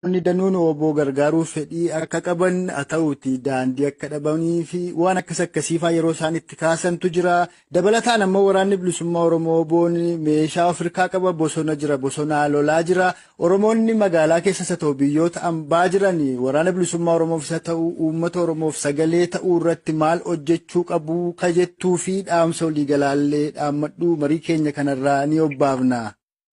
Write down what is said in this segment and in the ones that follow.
Danuun obbo gargaaruuf fedhii akka qaban haa ta'uuti daandii akka dhabanii fi waan akkas akkasiifaa yeroo isaan itti kaasantu jira. Dabalataan ammoo waraanni bilisummaa Oromoo Oboon meeshaa Afrikaa qaba, bosona jira, bosonaa lolaa jira. Oromoonni magaalaa keessas haa ta'u biyyoota ambaa jiran waraana bilisummaa Oromoof isa ta'u uummata Oromoof sagalee ta'uu irratti maal hojjechuu qabu kajettuu fi dhaamsa waliigalaallee dhaammadhu marii keenya kanarraa ni obbaafna.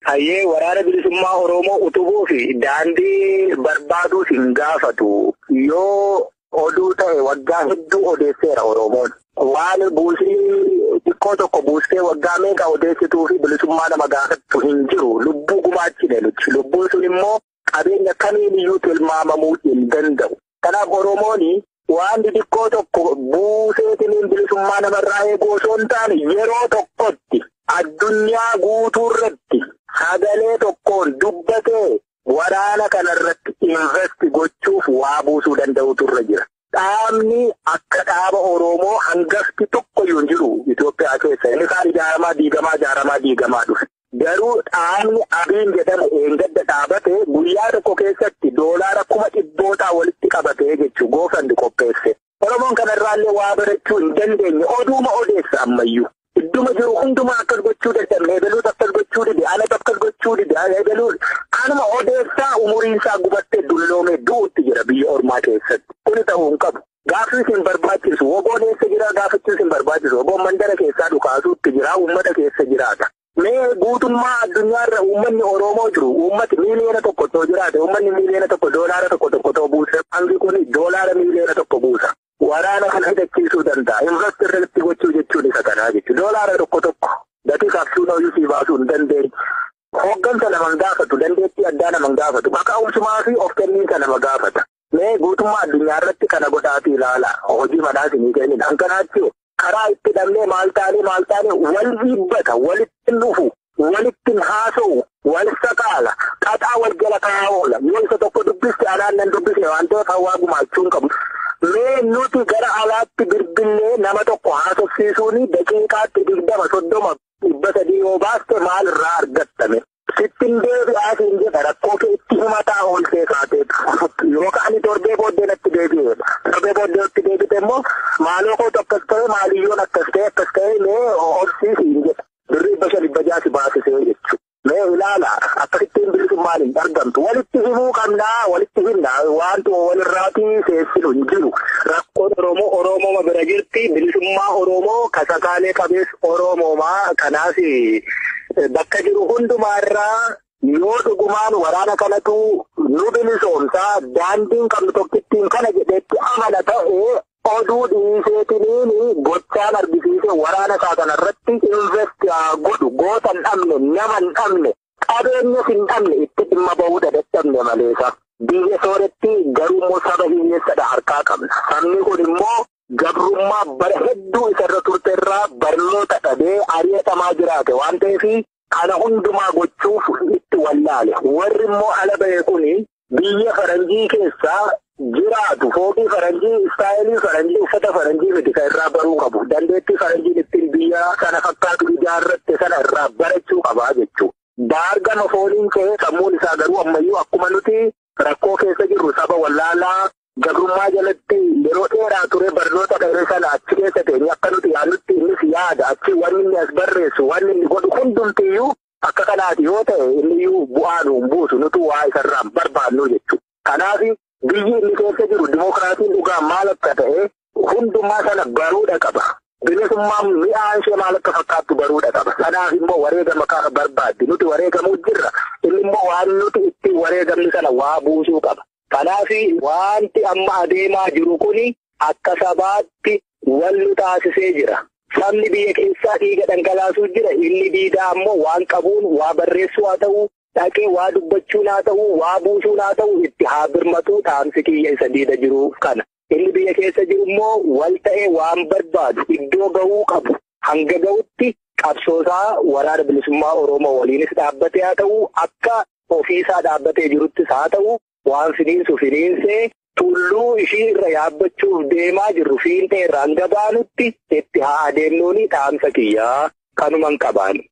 Hayyee, waraana bilisummaa Oromoo utubuu fi daandii barbaaduus hin gaafatu. Yoo oduu ta'e waggaa hedduu odeesseera Oromoon. Waan buusii xiqqoo tokko buustee waggaa meeqa odeessituu fi bilisummaa nama gaafattu hin jiru. Lubbuu gumaachine nuti. Lubbuun sun immoo qabeenya kamiin iyyuu tilmaamamuu hin danda'u. Kanaaf Oromoon waan xixiqqoo tokko buuseetiin bilisummaa namarraa eeguu osoo hin taane yeroo tokkotti addunyaa guutuu irratti sagalee tokkoon dubbatee waraana kanarratti invest gochuuf waa buusuu danda'utu irra jira. Dhaabni akka dhaaba Oromoo hangafti tokkoyyuu hin jiru Itoophiyaa keessa. Inni kaan ijaaramaa diigamaa ijaaramaa diigamaa dhufe. Garuu dhaabni Abiin jedhamu eengadda dhaabate guyyaa tokko keessatti doolaara 100,000 walitti qabatee jechuu GoFund qopheesse. Oromoon kanarraallee waa barachuu hin dandeenye, oduuma odeessa ammayyuu. Idduma jiru hundumaa akkas gochuu dadhabne, ebeluutu akkas gochuu dide, anatu akkas gochuu dide, ebeluun anuma odeessaa umuriin isaa gubattee dulloomee du'utti jira biyya ormaa keessatti. Kuni ta'uu hin qabu. Gaaffiis hin barbaachisu. Woboon eessa jira gaafachuus hin barbaachisu. Woboon mandara keessaa dhukaasuutti jira, uummata keessa jiraata. Mee guutummaa addunyaarra uummanni Oromoo jiru, uummati 1 miiliyoona too jiraate, uummanni 1 miiliyoona doolaara tokko tokko too buuse, hangi kun doolaara 1 miiliyoona buusa. Waraana kana hidhachiisuu danda'a. Invest irratti gochuu jechuun isa kanaa jechuudha. Doolaara tokko tokko gatii kaabsuun hojii sii baasuu hin dandeenye. Hooggansa nama hin gaafatu, dandeettii addaa nama hin gaafatu, kaka'umsumaa fi of kenniinsa nama gaafata. Mee guutummaa addunyaa irratti kana godhaatii ilaala. Hojii manaa isinii kennina. Hankanaatti karaa itti dhabnee maal taanee maal taanee wal dhiibbata, walitti dhufu, walitti haasa'u, wal sakaala, xaxaa wal jala kaa'aa oola. Yoo isa tokko dubbiste anaan nan dubbisne waan ta'eef hawaa gumaachuu hin qabu. Mee nuti gara alaatti bilbillee nama tokko haasofsiisuun daqiiqaatti 20, 30, 300 yoo baaste maal irraa argattame? Sittin deebi'aa siin jedha, rakkoo kee itti himataa ooltee kaateetu. Yookaan ani torbee booddee natti deebi'eedha. Torbee booddee natti deebite immoo maaloo kootu akkas ta'e, maaliyyoon akkas ta'e akkas ta'e, mee obsii siin jedha. Birrii 500 600 si baasisee jechuudha. Mee ilaala, akkasittiin bilisummaan hin argamtu. Walitti himuu qabnaa, walitti himna, wanti walirraatii seessinu hin jiru. Rakkoon Oromoo Oromooma bira jirti. Bilisummaa Oromoo kasakaalee qabees Oromoomaa. Kanaaf bakka jiru hundumaarraa yoo dhugumaan waraana kanatu nu bilisoomsaa, daandiin qabnu tokkittiin kana jedhetti amana ta'e, oduu dhiiseetiniin gochaan argisiise waraana isaa kanarratti invest godhu. Goota hin dhabne, nama hin dhabne, qabeenyas hin dhabne, itti dhimma bahuu dadhabne maleessa. Biyya sooretti garuu immoo saba hiyyeessadha harkaa qabna. Sabni kun immoo gabrummaa bara hedduu isarra turte irraa barnoota dhabee ari'atamaa jiraate waan ta'eef kana hundumaa gochuuf itti wallaale. Warri immoo ala ba'e kuni biyya faranjii keessaa jiraatu, fooqii faranjii, istaayilii faranjii, uffata faranjii miti kan irraa baruu qabu. Dandeettii faranjiin ittiin biyya kana fakkaatu ijaarratte sana irraa barachuu qabaa jechuudha. Baargama fooniin ka'ee sammuun isaa garuu ammayyuu akkuma nuti rakkoo keessa jirru saba wallaalaa gabrummaa jalatti yeroo dheeraa ture, barnoota dhabee sana achi keessa teenye akka nuti yaadnutti innis yaada. Achi wanni inni as barreessu, wanni inni godhu hundumtiyyuu akka kanaati yoo ta'e, inniyyuu bu'aa nuun buusu, nutu waa isarraan barbaannu jechuudha. Kanaaf biyyi inni keessa jiru dimokiraatiin dhugaa maal akka ta'e hundumaa sana baruudha qaba. Bilisummaan mi'aan ishee maal akka fakkaattu baruudha qaba. Kanaaf immoo wareegama barbaaddi. Nuti wareegamuu jirra. Inni immoo waan nuti ittiin wareegamni sana waa buusuu qaba. Kanaaf wanti amma adeemaa jiru kuni akka sabaatti wal nu taasisee jira. Sabni biyya keessaa dhiiga dhangalaasuu jira. Inni diidaa ammoo waan qabuun waa barreessuu haa ta'u, dhaqee waa dubbachuun haa ta'u, waa buusuun haa ta'u, itti haa birmatu, dhaamsi kiyya isa diida jiru kana. Inni biyya keessa jiru immoo wal ta'ee waan barbaadu iddoo gahuu qabu hanga gahutti qabsoosaa waraana bilisummaa Oromoo waliinis dhaabbatee haa ta'u, akka ofiisaa dhaabbatee jiruttis haa ta'u, waan finiinsu finiinsee tulluu ishii irra yaabbachuuf deemaa jirru fiintee irraa hanga baanutti itti haa adeemnuuni dhaamsa kiyyaa kanuman qabaan.